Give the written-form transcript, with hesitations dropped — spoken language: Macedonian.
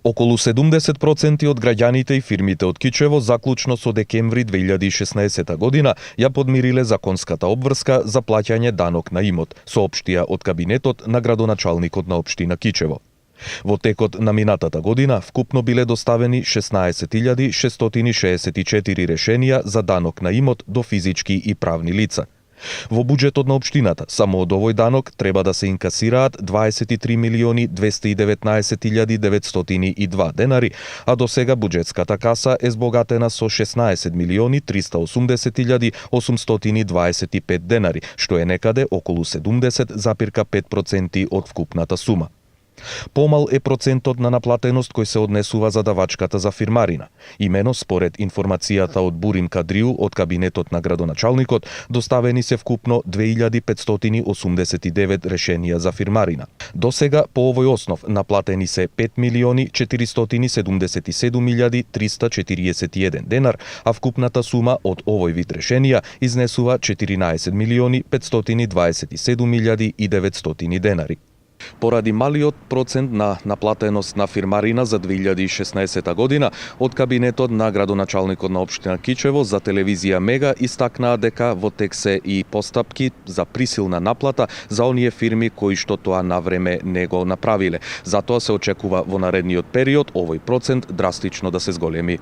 Околу 70% од граѓаните и фирмите од Кичево заклучно со декември 2016 година ја подмириле законската обврска за плаќање данок на имот, соопштија од кабинетот на градоначалникот на општина Кичево. Во текот на минатата година вкупно биле доставени 16.664 решенија за данок на имот до физички и правни лица. Во буџетот на општината само од овој данок треба да се инкасираат 23.219.902 денари, а до сега буџетската каса е збогатена со 16.380.825 денари, што е некаде околу 70,5% од вкупната сума. Помал е процентот на наплатеност кој се однесува за давачката за фирмарина. Имено според информацијата од Бурим Кадриу од кабинетот на градоначалникот, доставени се вкупно 2589 решенија за фирмарина. До сега по овој основ наплатени се 5.477.341 денар, а вкупната сума од овој вид решенија изнесува 14.527.900 денари. Поради малиот процент на наплатеност на фирмарина за 2016 година, од кабинетот на градоначалникот на општина Кичево за телевизија Мега истакнаа дека во тек се и постапки за присилна наплата за оние фирми кои што тоа навреме не го направиле. Затоа се очекува во наредниот период овој процент драстично да се зголеми.